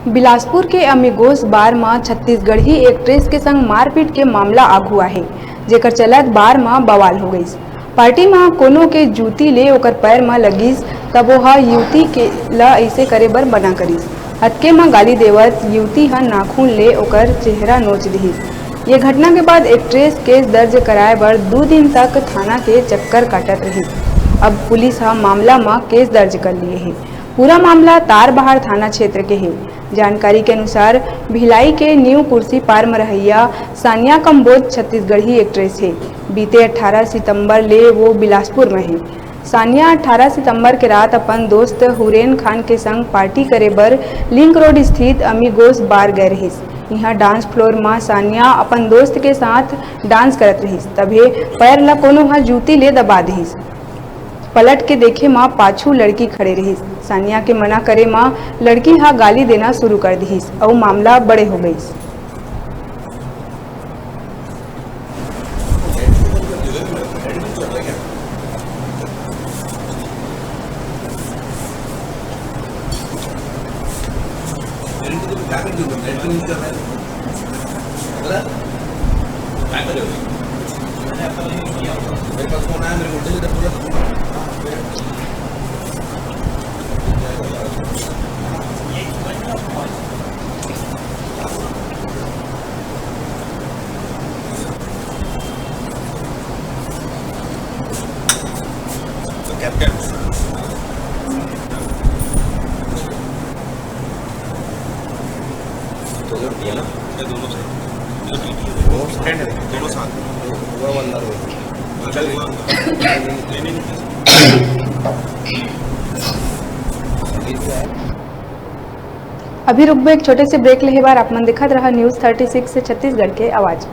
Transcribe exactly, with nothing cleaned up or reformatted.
बिलासपुर के अमिगोस बार म छत्तीसगढ़ी एक्ट्रेस के संग मारपीट के मामला आघू आहे, जेकर चलत बार म बवाल हो गइस। पार्टी म कोनो के जूती ले ओकर पैर म लगिस, तब ओह युवती के ल अइसे करे बर मना करिस। अतके म गाली देवत युवती ह नाखून ले ओकर चेहरा नोच दिहिस। ये घटना के बाद एक्ट्रेस केस दर्ज कराए बर दू दिन तक थाना के चक्कर काटत रहिस। अब पुलिस ह मामला म केस दर्ज कर लिए हे। पूरा मामला तारबहार थाना क्षेत्र के हे। जानकारी के अनुसार, भिलाई के न्यू कुर्सी पार म रहइया सानिया कंबोज छत्तीसगढ़ी एक्ट्रेस हे। बीते अठारह सितंबर ले वो बिलासपुर म हे। सानिया अठारह सितंबर के रात अपन दोस्त हुरेन खान के संग पार्टी करे बर लिंक रोड स्थित अमीगोस बार गए रहिस। इहां डांस फ्लोर म सानिया अपन दोस्त के साथ डांस करत रहिस, तभे पैर ल कोनो ह जूती ले दबा दिहिस। पलट के देखे म पाछू लड़की खड़े रहिस। सानिया के मना करे म लड़की ह गाली देना शुरू कर दिहिस अउ मामला बड़े हो गइस। तो जब दिया ना, ये दोनों साथ। दोनों साथ। दोनों साथ। वो अंदर हो। चल, वो अंदर। नहीं, नहीं, नहीं। अभी रुकबो एक छोटे से ब्रेक लेहे बर। आप मन देखत रहा न्यूज़ थर्टी सिक्स से छत्तीसगढ़ के आवाज़।